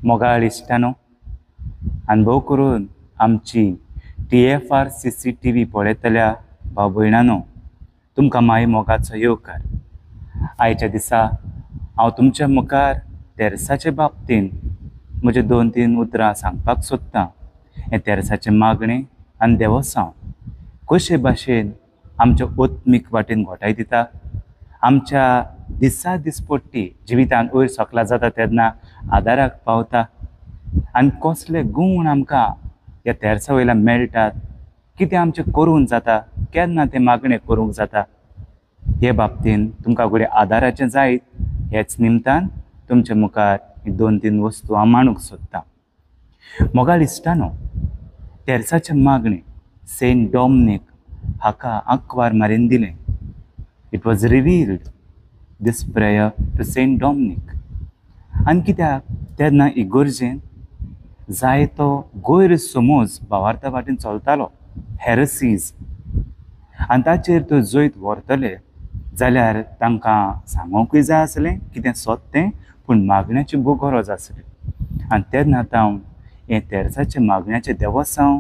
मोगाळ इश्टानो, अनुभव करून आमची TFR CCTV पळयतल्या भाव भयणानो, तुमकां माय मोगाचो येवकार. आयच्या दिसा हांव तुमच्या मुखार तेर्साचे बाबतीन म्हजे दोन तीन उतरां सांगपाक सोदतां. हें तेर्साचें मागणें आनी देवोसांव कशे भाशेन आमच्या आत्मीक वाटेन घोटाय दिता, आमच्या दिसा दिसपट्टी जिवितान वयर सकला जाता तेन्ना आदाराक पावता आनी कसले गूण आमकां ह्या तेर्सा वयल्यान मेळटात, कितें आमचें करूंक जाता, केन्ना तें मागणें करूंक जाता, हे बाबतीन तुमकां घडये आदाराचें जायत हेच निमतान तुमच्या मुखार ही दोन तीन वस्तू हांव मांडूंक सोदतां. मोगाळ इश्टानो, तेर्साचें मागणें सेंट डॉमनीक हाका आंकवार मारीन दिलें. It was revealed this prayer to Saint Dominic. आनी कित्याक तेन्ना इगोर्जेन जायतो गैरसमज भावार्था वाटेन चलतालो, हेरसीज, आनी ताचेर तो जैत व्हरतले जाल्यार तांकां सांगोंकूय जाय आसलें कितें सोद तें, पूण मागण्याची भोव गरज आसली. आनी तेन्ना तावन हें तेर्साचें मागण्याचें देवोसांव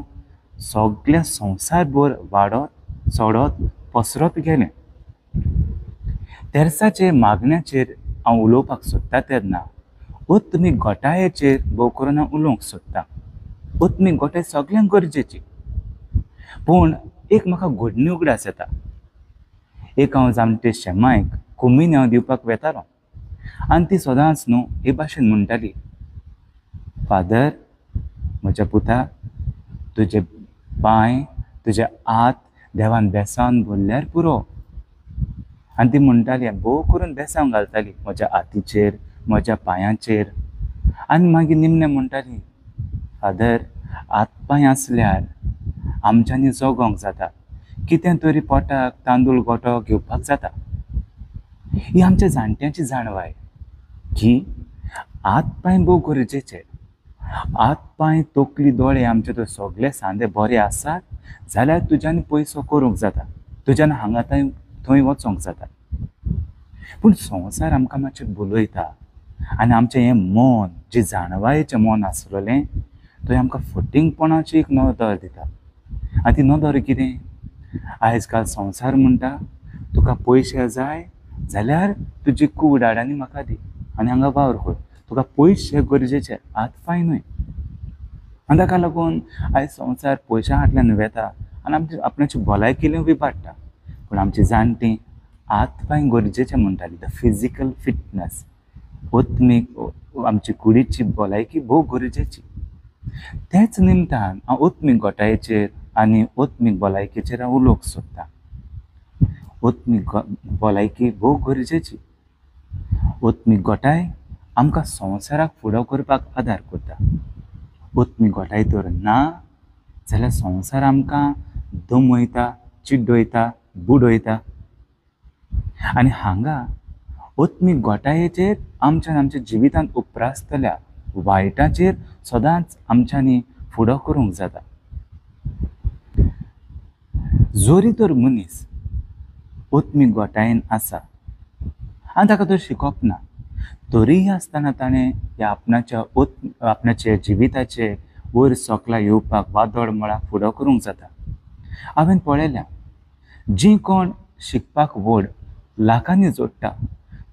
सगळ्या संवसारभर वाडत चडत पसरत गेलें. तेर्साचे मागण्याचेर हांव उलोवपाक सोदता तेन्ना आत्मीक घोटायेचेर भोव करून हांव उलोवंक सोदतां. आत्मीक घोटाय सगळ्यांक गरजेची, पूण एक म्हाका घडणी उगडास येता. एक हांव जाणटे शेमायक कोमिन्यांव दिवपाक वेतालो आनी ती सदांच न्हू हे भाशेन म्हणटाली, फादर म्हज्या पुता, तुजे पांय तुजे हात देवान बेसावन भरल्यार पुरो. आनी ती म्हणटाली, भोव करून बेसांव घालताली म्हज्या हातीचेर म्हज्या पांयांचेर. आनी मागीर निमणें म्हणटाली, फादर हात पांय आसल्यार आमच्यांनी जगोंक जाता, कितें तरी पोटाक तांदूळ गोटो घेवपाक जाता. ही आमच्या जाणट्यांची जाणवाय की हात पांय भोव गरजेचे. हात पांय तकली दोळे आमचे तर सगळे सांदे बरे आसात जाल्यार तुज्यान पयसो करूंक जाता, तुज्यान हांगा थंय थंय वचोंक जाता. पूण संवसार आमकां मातशें भुलयता आनी आमचें हें मन जें जाणवायेचें मन आसलेलें थंय आमकां फटींगपणाची एक नदर दिता. आनी ती नदर कितें, आयज काल संवसार म्हणटा तुका पयशे जाय जाल्यार तुजी कूड हाड आनी म्हाका दी आनी हांगा वावर कर, तुका पयशे गरजेचे, हात पांय न्हय. आनी ताका लागून आयज संवसार पयशां फाटल्यान वेता आनी आमची आपणाची भलायकी विबाडटा. पूण आमची जाणटीं हात पांय गरजेचे म्हणटाली, the physical fitness, आत्मीक आमची कुडीची भलायकी भोव गरजेची. तेच निमतान हांव आत्मीक घोटायेचेर आनी आत्मीक भलायकेचेर हांव उलोवंक सोदतां. आत्मीक भलायकी भोव गरजेची. आत्मीक घोटाय आमकां संवसाराक फुडो करपाक आदार करता. आत्मीक घोटाय तर ना जाल्यार संवसार आमकां दमयता, चिड्डयता, बुडयता. आनी हांगा आत्मीक घोटायेचेर आमच्यान आमच्या जिवितांत उप्रासतल्या वायटाचेर सदांच आमच्यांनी फुडो करूंक जाता. जरी तर मनीस आत्मीक घोटायेन आसा आनी ताका तर शिकप ना, तरीय आसतना ताणें ह्या आपणाच्या आपणाच्या जिविताचे वयर सकला येवपाक वादळ मळाक फुडो करूंक जाता. हांवें पळयल्या जीं कोण शिकपाक व्हड लाखांनी जोडटा,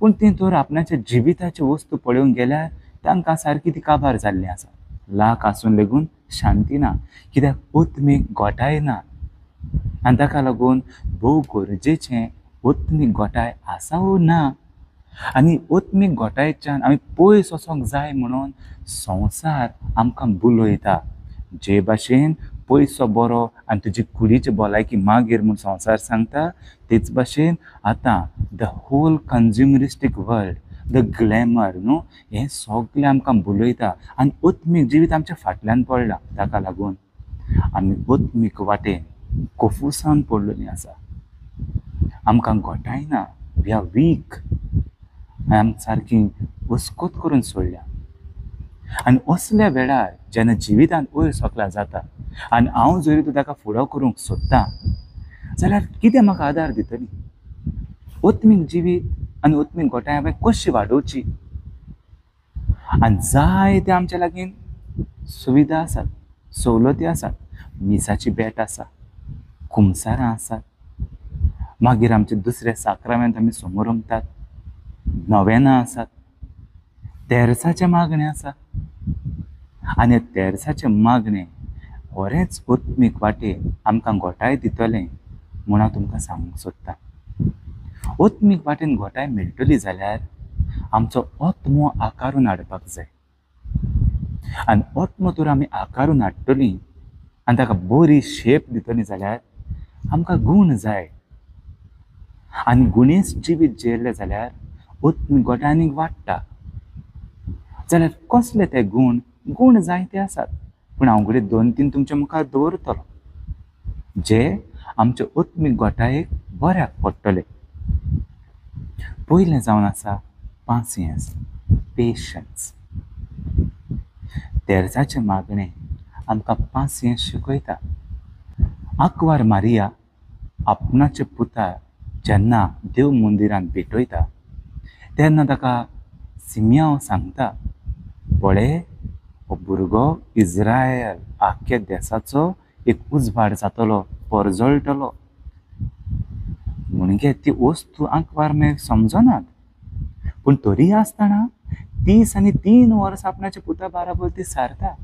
पूण तीं तर आपणाच्या जिविताच्यो वस्तू पळोवंक गेल्यार तांकां सारकी ती काबार जाल्ली आसा. लाख आसून लेगून शांती ना, कित्याक आत्मीक घोटाय ना. आनी ताका लागून भोव गरजेचें आत्मीक घोटाय आसा वो ना, आनी आत्मीक घोटायच्यान आमी पयस वचोंक जाय म्हणून संवसार आमकां बुलयता. जे भाशेन पयसो बरो आनी तुजी कुडीची भलायकी मागीर म्हूण संवसार सांगता, तेच भाशेन आतां the whole consumeristic world, the glamour न्हू, हें सगळें आमकां बुलयता आनी आत्मीक जिवीत आमच्या फाटल्यान पडलां. ताका लागून आमी आत्मीक वाटेन कोफुसान पडलेलीं आसा, आमकां घोटायना, we are weak, आनी आमकां सारकी वस्कोत करून सोडल्या. आनी असल्या वेळार जेन्ना जिवितांत वयर सकला जाता आनी हांव जरी तूं ताका फुडो करूंक सोदता जाल्यार कितें म्हाका आदार दितली? आत्मीक जिवीत आनी आत्मीक घोटाय हांवें कशी वाडोवची? आनी जायते आमच्या लागीं सुविधा आसात, सवलती आसात. मिसाची भेट आसा, कुमसारां आसात, मागीर आमचे दुसरे साक्रामेंत आमी समोर रमतात, नवेनां आसात, तेरसाचें मागणें आसा. आनी तेरसाचें मागणें बरेंच आत्मीक वाटेन आमकां घोटाय दितलें म्हूण हांव तुमकां सांगूंक सोदतां. आत्मीक वाटेन घोटाय मेळटली जाल्यार आमचो आत्मो आकारून हाडपाक जाय. आनी आत्मो तर आमी आकारून हाडटलीं आनी ताका बरी शेप दितली जाल्यार आमकां गूण जाय. आनी गुणेच जिवीत जियेलें जाल्यार आत्मीक घोटाय आनीक वाडटा. जाल्यार कसले ते गूण? गूण जायते आसात, पूण हांव घडये दोन तीन तुमच्या मुखार दवरतलो जे आमच्या आत्मीक घोटायेक बऱ्याक पडटले. पयलें जावन आसा पासियेंस, पेशन्स. तेरसाचें मागणें आमकां पासियेंस शिकयता. आंकवार मारिया आपणाचे पुता जेन्ना देव मंदिरांत भेटयता तेन्ना ताका सिमियांव सांगता, पळय हो भुरगो इज्रायल आख्ख्या देसाचो एक उजवाड जातलो, परजळटलो. म्हणजे ती वस्तू आंकवार मागीर समजनात, पूण तरी आसतना 30 आनी 3 वर्सां आपणाच्या पुता बाराबर ती सारता.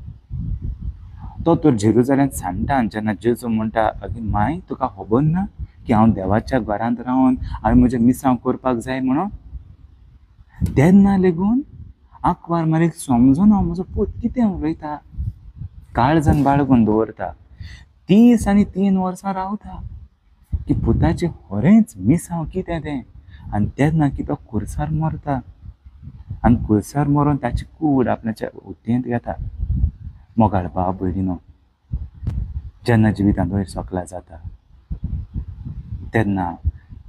तो तर जेरुजाल्यांत सांडटा. जेन्ना जेजू म्हणटा, अगे माय तुका खबर ना की हांव देवाच्या घरांत रावन हांवें म्हजें मिसांव करपाक जाय म्हणून, तेन्ना लेगून आंकवार मारीक समजना म्हजो पूत कितें उलयता. काळजान बाळगून दवरता. 30 आनी 3 वर्सां रावता की पुताचें खरेंच मिसांव कितें तें. आनी तेन्ना की तो कुर्सार मरता आनी कुर्सार मरून ताची कूड आपणाच्या उट्टेंत घेता. मोगाळ भाव भयणीनो, जेन्ना जिवितांत वयर सकला जाता तेन्ना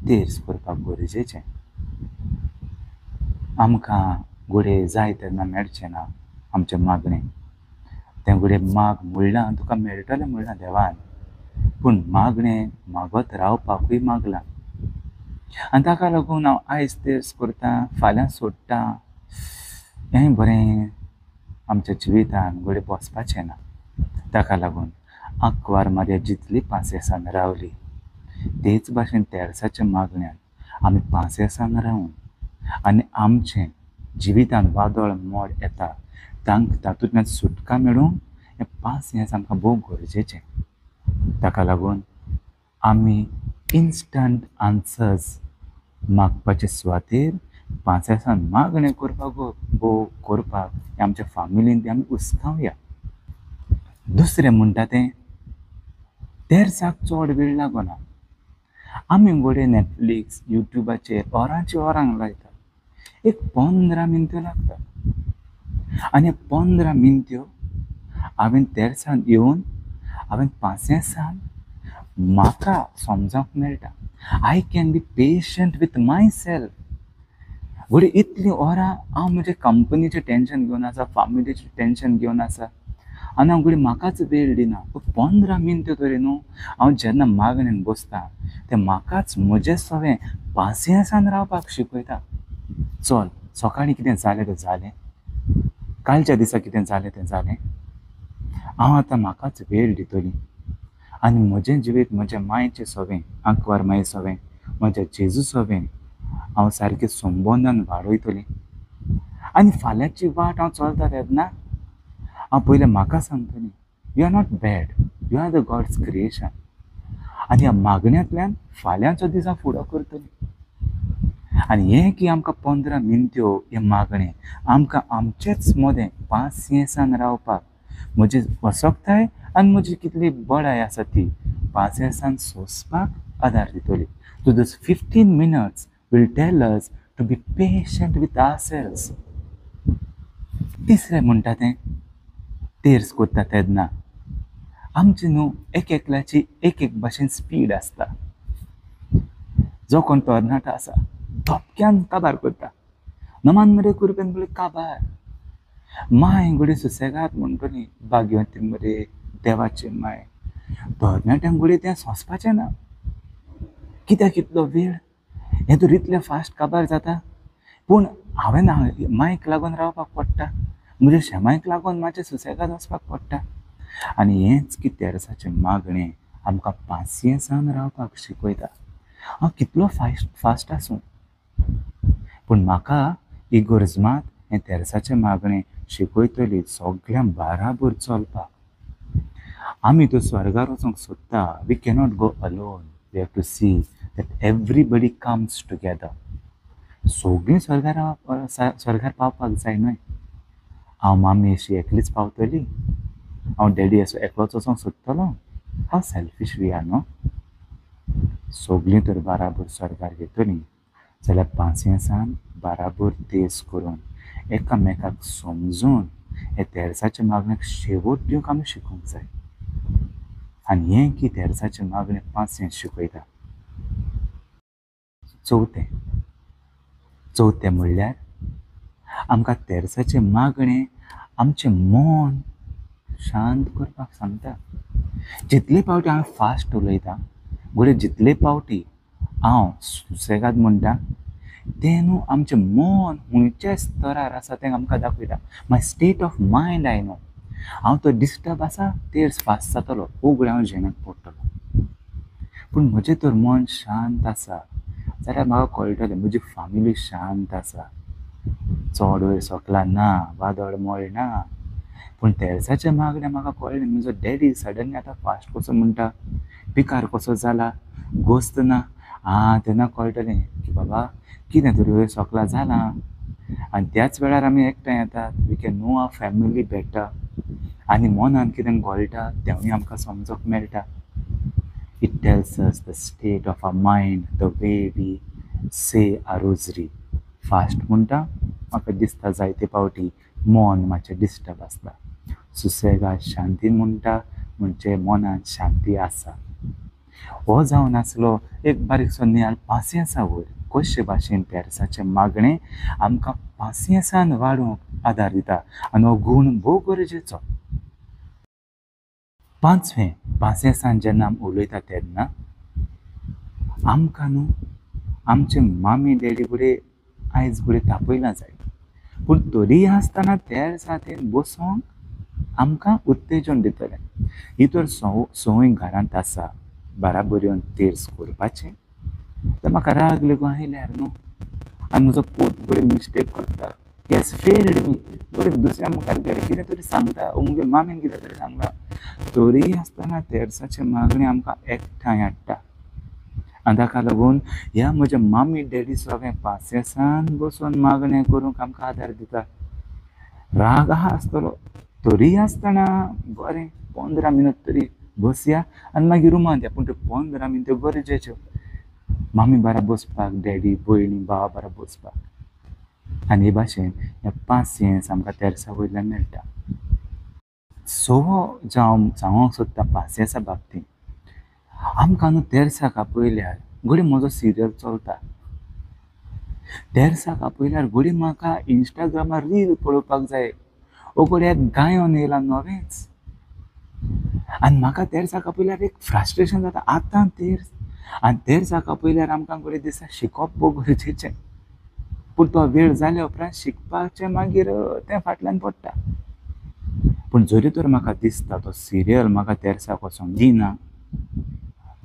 तेर्स करपाक गरजेचें. आमकां घडये जाय तेन्ना मेळचें ना आमचें मागणें, तें घडये माग म्हणलां तुका मेळटलें म्हणलां देवान, पूण मागणें मागत रावपाकूय मागलां. आनी ताका लागून हांव आयज तेर्स करतां, फाल्यां सोडटां, हें बरें आमच्या जिवितान घडये बसपाचें ना. ताका लागून आंकवार मारिया जितली पांसेसान रावली तेच भाशेन तेरसाच्या मागण्यान आमी पांसेसान रावन आनी आमचें जिवितान वादळ मोड येता तातूंतल्यान सुटका मेळूंक हें पांसेस आमकां भोव गरजेचें. ताका लागून आमी इन्स्टंट आन्सर्स मागपाचे सुवातेर पांसेसान मागणें करपाक भोव करपाक आमच्या फामिलीन आमी उस्कावया. दुसरें म्हणटा तें तेरसाक चड वेळ लागना. आमी घडये नेटफ्लिक्स युट्यूबाचेर वरांची वरां लायता, एक 15 मिनटां लागता. आनी 15 मिनट्यो हांवें तेरसान येवन हांवें पांसेसान म्हाका समजोंक मेळटा. I can be patient with myself. घडये इतलीं वरां हांव म्हज्या कंपनीचें टेंशन घेवन आसा, फामिलीचें टेंशन घेवन आसा आनी हांव घडये म्हाकाच वेळ दिना. 15 मिनटां तरी न्हू हांव जेन्ना मागणेन बसता तें म्हाकाच म्हजें सवें पासियेंसान रावपाक शिकयता. चल सकाळीं कितें जालें तें जालें, कालच्या दिसा कितें जालें तें जालें, हांव आतां म्हाकाच वेळ दितली आनी म्हजें जिवीत म्हज्या मायचें सवें, आंकवार माये सवें, म्हज्या जेजू सवें हांव सारकें संबंदान वाडयतली. आनी फाल्यांची वाट हांव चलता तेन्ना हांव पयलें म्हाका सांगतली, you are not bad, you are the God's creation. आनी ह्या मागण्यांतल्यान फाल्यांचो दीस हांव फुडो करतली. आनी हें की आमकां 15 मिनट्यो हें मागणें आमकां आमचेच मदें पासियेंसान रावपाक, म्हजी वसकताय आनी म्हजी कितली बळाय आसा ती पासियेंसान सोंसपाक आदार दितली. So this 15 minutes will tell us to be patient with ourselves. तिसरें म्हणटा तें तेर्स करता तेन्ना आमची न्हू एक एकल्याची एक एक भाशेन स्पीड आसता. जो कोण तरणाटो आसा धपक्यान काबार करता, नमान मरे कुरपेन पळय काबार. माय घडये सुसेगाद म्हणटली, भाग्यवंती मरे देवाची माय. तरणाट्यांक घडये तें सोंसपाचें ना, कित्याक इतलो वेळ, हें तर इतलें फास्ट काबार जाता. पूण हांवें मायक लागून रावपाक पडटा. म्हज्या शेमायक लागून म्हाजें सुसेगाद वचपाक पडटा. आनी हेंच की तेरसाचें मागणें आमकां पासियेंसान रावपाक शिकयता. हांव कितलो फास्ट आसूं, पूण म्हाका इगर्ज मात हें तेरसाचें मागणें शिकयतली सगळ्यां बाराबर चलपाक. आमी तो स्वर्गार वचोंक सोदता, we cannot go alone, we have to see that everybody comes together. सगळीं स्वर्गार पावपाक जाय न्हय. हांव मामी अशी एकलीच पावतली, हांव डॅडी असो एकलोच वचोंक सोदतलो. हांव सेल्फीश we are न्हू. सगळीं तर बाराबर स्वर्गार घेतलीं जाल्यार पासियेंसान बाराबर तेज करून एकामेकाक समजून हे तेरसाच्या मागण्याक शेवट दिवंक आमी शिकूंक जाय. आनी हें की तेरसाचें मागणें पासियेंस शिकयता. चवथें म्हणल्यार आमकां तेरसाचें मागणें आमचें मन शांत करपाक सांगता. जितले पावटी हांव फास्ट उलयतां, घडये जितले पावटी हांव सुसेगाद म्हणटा, तें न्हू आमचें मन खंयच्या स्तरार आसा तें आमकां दाखयता. My state of mind I know. हांव तो डिस्टर्ब आसा तेर फास्ट जातलो, उगडे हांव जेणाक पडटलो. पूण म्हजें तर मन शांत आसा जाल्यार म्हाका कळटलें म्हजी फामिली शांत आसा, चड वयर सकला ना, वादळ मळ ना. पूण तेरसाचें मागणें म्हाका कळ्ळें, म्हजो डॅडी सडनली आतां फास्ट कसो म्हणटा, पिकार कसो जाला, गोस्त ना. आं, तेन्ना कळटलें की बाबा कितें तरी वयर सकला जालां. आनी त्याच वेळार आमी एकठांय येतात, we can know our family better. आनी मनान कितें घोळटा तेंवूय आमकां समजूंक मेळटा. It tells us the state of our mind, the way we say our rosary. Fast म्हणटा म्हाका दिसता जायते पावटी मन मातशें डिस्टर्ब आसता. सुसेगाद शांतीन म्हणटा म्हणजे मनान शांती आसा. हो जावन आसलो एक बारीकसो नियाळ पासियेंसा वयर, कशे भाशेन तेरसाचें मागणें आमकां पासियेंसान वाडोवंक आदार दिता आनी हो गूण भोव गरजेचो. पांचवें, पासियेंसान जेन्ना आमी उलयता तेन्ना आमकां न्हू आमचे मामी डॅडी फुडें आयज फुडें तापयलां जाय, पूण तरीय आसतना तेरसातेन बसोंक आमकां उत्तेजन दितलें. ही तर संवय घरांत आसा, बाराबर येवन तेर्स करपाचें. तर म्हाका राग लेगून आयल्यार न्हू, आनी म्हजो पूत बरी मिस्टेक करता, he has failed मी, बरें दुसऱ्या मुखार गेले कितें तरी सांगता, मुगे मामीन कितें तरी सांगला, तरीय आसतना तेरसाचें मागणें आमकां एकठांय हाडटा. आनी ताका लागून ह्या म्हज्या मामी डॅडी सगळें पासियेंसान बसून मागणें करूंक आमकां आदार दिता. राग आहा आसतलो तरीय आसतना बरें 15 मिनट तरी बसया आनी मागीर रुमांत या, पूण त्यो 15 मिनटां गरजेच्यो मामी बारा बसपाक, डॅडी, भयणी, भावा बारा बसपाक. आनी हे भाशेन हें पासियेंस आमकां तेरसा वयल्यान मेळटा. सो जावं सांगूंक सोदता पासियेंसा बाबतींत, आमकां न्हू तेरसाक आपयल्यार घडये म्हजो सिरियल चलता, तेरसाक आपयल्यार घडये म्हाका इंस्टाग्रामार रील पळोवपाक जाय, ओ घडये एक गायन येयलां नवेंच, आनी म्हाका तेरसाक आपयल्यार एक फ्रस्ट्रेशन जाता आतां तेर्स. आनी तेरसाक आपयल्यार आमकां घडये दिसता शिकप भोव गरजेचें, पूण तो वेळ जाल्या उपरांत शिकपाचें मागीर तें फाटल्यान पडटा. पूण जरी तर म्हाका दिसता तो सिरियल म्हाका तेरसाक वचोंक दिना,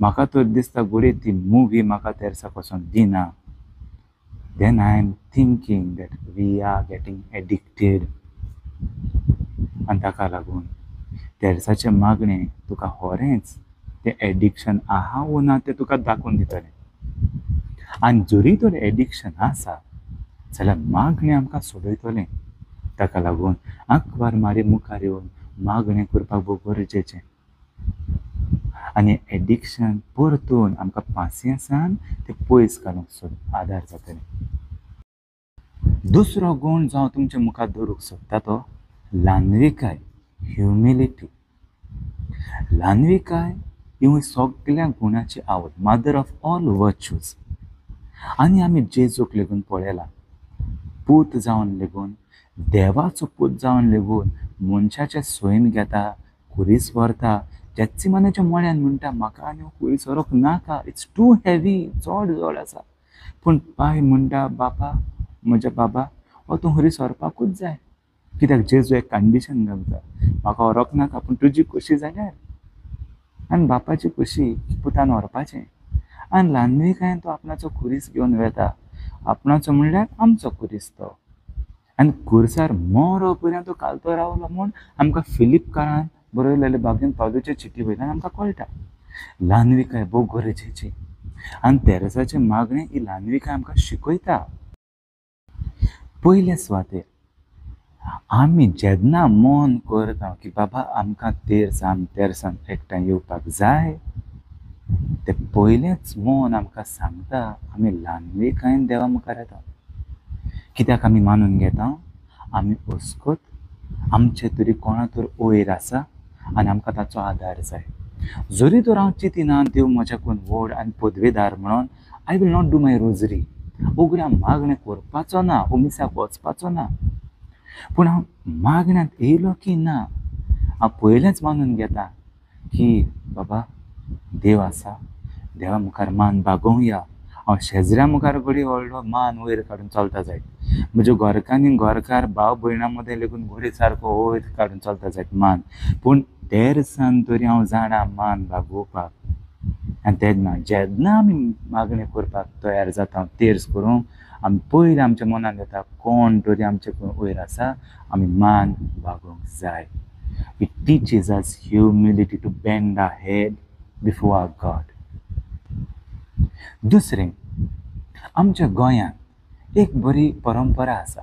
म्हाका तर दिसता घडये ती मुवी म्हाका तेरसाक वचोंक दिना, then I am thinking that we are getting addicted. आनी ताका लागून तेरसाचें मागणें तुका खरेंच तें एडिक्शन आहा वो ना तें तुका दाखोवन दितलें. आनी जरी तर एडिक्शन आसा जाल्यार मागणें आमकां सोडयतलें. ताका लागून आंकवार मारी मुखार येवन मागणें करपाक भोव गरजेचें. आनी एडिक्शन परतून आमकां पासियेंसान तें पयस घालूंक आदार जातलें. दुसरो गूण जो हांव तुमच्या मुखार दवरूंक सोदता तो ल्हानविकाय, ह्युमिलिटी. ल्हानविकाय ही सगळ्या गुणाची आवड, मदर ऑफ ऑल वर्च्यूज. आनी आमी जेजूक लेगून पळयला, पूत जावन लेगून, देवाचो पूत जावन लेगून मनशाचें सैम घेता, खुरीस व्हरता, जेत्सिमानाच्या मळ्यान म्हणटा म्हाका आनी खुरीस व्हरूंक नाका, it's too heavy, चड जड आसा. पूण पाय म्हणटा बाबा, म्हज्या बाबा, हो तूं खुरीस व्हरपाकूच जाय. कित्याक जेजू एक कंडिशन घालता, म्हाका व्हरोंक नाका पूण तुजी खोशी जाल्यार, आनी बापाची खोशी पुतान व्हरपाचें। आनी ल्हानविकायेन तो आपणाचो खुरीस घेवन वेता, आपणाचो म्हणल्यार आमचो खुरीस तो। आनी खुरसार मरो पर्यंत तो कालतो रावलो म्हूण आमकां फिलिपकारान बरयलेले बागेन पावलूचे चिटी वयल्यान आमकां कळटा। ल्हानविकाय भोव गरजेची आनी तेरेसाचें मागणें ही ल्हानविकाय आमकां शिकयता। पयले सुवातेर आमी जेन्ना मन करता की बाबा आमकां तेरसान तेरसान एकठांय येवपाक जाय, ते पयलेंच मन आमकां सांगता आमी ल्हानविकायेन देवा मुखार येता। कित्याक आमी मानून घेता आमी अस्कत, आमचे तरी कोणा तर वयर आसा आनी आमकां ताचो आदार जाय। जरी तर हांव चिंतिना देव म्हज्याकून व्हड आनी पदवेदार म्हणून, I will not do my rosary, उगड्या मागणें करपाचो ना, उमिसाक वचपाचो ना, पूण हांव मागण्यांत येयलो की ना हांव पयलेंच मानून घेता की बाबा देव आसा, देवा मुखार मान बागोवया। हांव शेजऱ्या मुखार घडये व्हडलो मान वयर काडून चलता जायत, म्हज्या घरकान्नी घरकार भाव भयणां मदें लेगून घडये सारको वयर काडून चलता जायत मान, पूण तेरसान तरी हांव जाणा मान बागोवपाक। आनी तेन्ना जेन्ना आमी मागणें करपाक तयार जाता तेर्स करूंक, आमी पयलीं आमच्या मनान येता कोण तरी आमचे वयर आसा, आमी मान बागोवंक जाय। It teaches us humility to bend our head before our God. दुसरें, आमच्या गोंयांत एक बरी परंपरा आसा।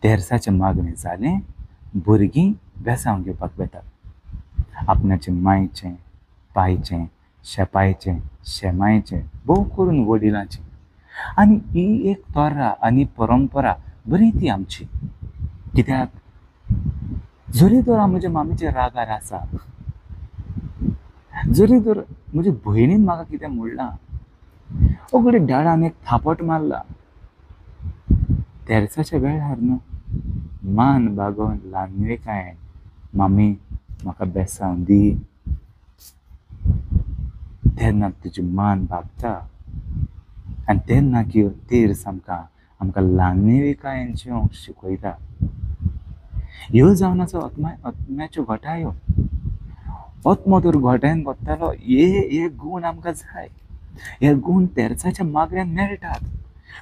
तेरसाचें मागणें जालें, भुरगीं बेसांव घेवपाक वेतात, आपणाचें मायचें, पायचें, शेपायचें, शेमायचें, भोव करून वडिलांचें। आनी ही एक तोरा आनी परंपरा बरी ती आमची। कित्याक जरी तर हांव म्हज्या मामीच्या रागार आसा, जरी तर म्हज्या भयणीन म्हाका कितें म्हणलां, उगडे डाळान एक थापट मारला, तेरसाच्या वेळार न्हू मान बागोवन ल्हानविकायेन मामी म्हाका बेसांव दी, तेन्ना तुजी मान बागता। आनी तेन्ना की तेर्स आमकां आमकां ल्हानविकायेन शिकयता। ह्यो जावन आसा आत्म्याच्यो घटायो। आत्मो तर घोटायन वतालो, हे गूण आमकां जाय, हे गूण तेरसाच्या मागण्यान मेळटात।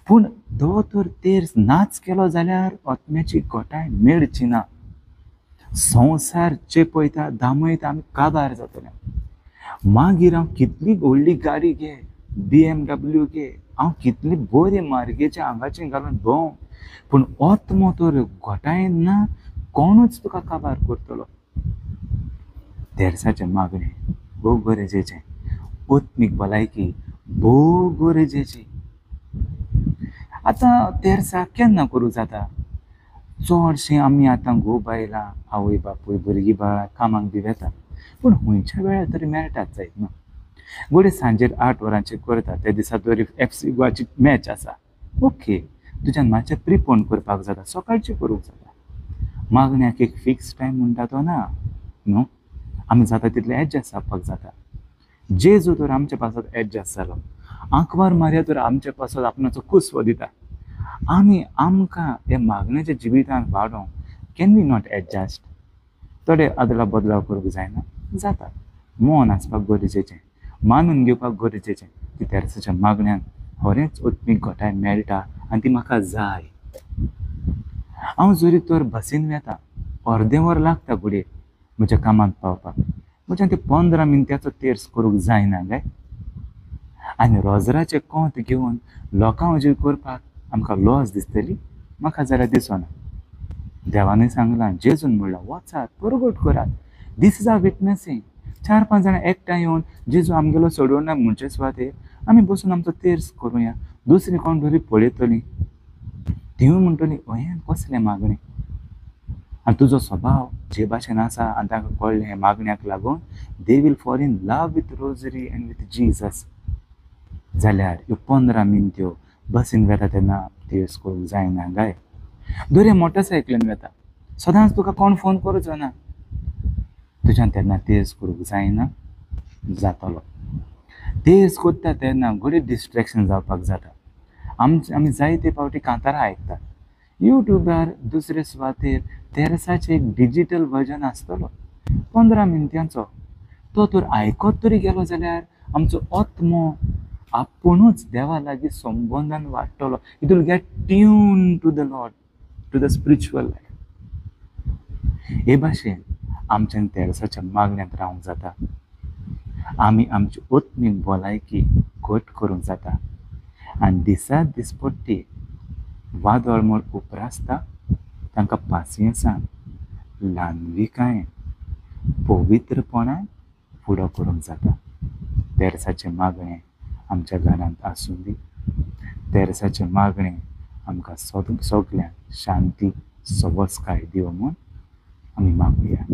पूण तो तर तेर्स नाच केलो जाल्यार आत्म्याची घटाय मेळची ना। संवसार चेपयता दामयता, आमी काबार जातले। मागीर हांव कितली व्हडली गाडी घे, BMW घे, हांव कितली बरी मार्गेचे आंगाचे घालून भोंव, पूण आत्मो तर घटायन ना, कोणूच तुका काबार करतलो। तेरसाचें मागणें भोव गरजेचें, आत्मीक भलायकी भोव गरजेची। आतां तेरसाक केन्ना करूं जाता? चडशें आमी आतां घोव बायलां, आवय बापूय, भुरगीं बाळां कामाक बी वेता, पूण खंयच्या वेळार तरी मेळटात जायत न्हू। घडये सांजेर 8 वरांचेर करता, त्या दिसा तरी FC गोवाची मॅच आसा, ओके तुज्यान मातशें प्रिपोन करपाक जाता, सकाळचें करूंक जाता। मागण्याक एक फिक्स टायम म्हणटा तो ना न्हू, आमी जाता तितलें एडजस्ट जावपाक जाता। जेजू तर आमचे पासत एडजस्ट जालो, आंकवार मारया तर आमचे पासत आपणाचो कुसवो दिता। आमी आमकां हे मागण्याच्या जिवितांत वाडोवंक can we not adjust? थोडे आदला बदलाव करूंक जायना, जाता। मन आसपाक गरजेचें, मानून घेवपाक गरजेचें की तेरसाच्या मागण्यान खरेंच आत्मीक घटाय मेळटा आनी ती म्हाका जाय। हांव जरी तर बसीन वेता, अर्दें वर लागता घडये म्हज्या कामांत पावपाक, म्हज्यान ते 15 मिनटांचो तेर्स करूंक जायना काय? आनी रोजराचें कोंत घेवन लोकां हुजीर करपाक आमकां लॉस दिसतली? म्हाका जाल्यार दिसना। देवानूय सांगलां, जेजून म्हणलां, वचात परगट करात, this is our witnessing. 4-5 जाणां एकठांय येवन जेजू आमगेलो सोडोवना म्हणचे सुवातेर आमी बसून आमचो तेर्स करुया, दुसरी कोण बरी पळयतली, तिवूय म्हणटली हें कसलें मागणें। आनी तुजो स्वभाव जे भाशेन आसा आनी तांकां कळ्ळें हें मागण्याक लागून, they will fall in love with rosary and with Jesus. जाल्यार ह्यो 15 मिनट्यो बसीन वेता तेन्ना तेर्स करूंक जायना काय? दर मोटरसायकलीन वेता, सदांच तुका कोण फोन करूचो ना, तुज्यान तेन्ना तेर्स करूंक जायना जातलो। तेर्स करता तेन्ना घडये डिस्ट्रेक्शन जावपाक जाता। आमी जायते फावटी कांतारां आयकतात, यूट्यूबार दुसरे सुवातेर तेरसाचें एक डिजीटल वर्जन आसतलो 15 मिनटांचो, तो तर आयकत तरी गेलो जाल्यार आमचो आत्मो आपुणूच देवा लागीं संबंदान वाडटलो. It will get tune to the Lord, to the spiritual life. हे भाशेन आमच्यान तेरसाच्या मागण्यांत रावंक जाता. आमी आमची आत्मीक भलायकी घट करूंक जाता आनी दिसा दिसपट्टी वादळ म्हूण उप्रासता तांकां पासियेंसान, ल्हानविकायेन, पवित्रपणान फुडो करूंक जाता. तेरसाचें मागणें आमच्या घरांत आसूं दी. तेरसाचें मागणें आमकां सगल्यांक शांती सवस्काय दिवं म्हूण आमी मागुया.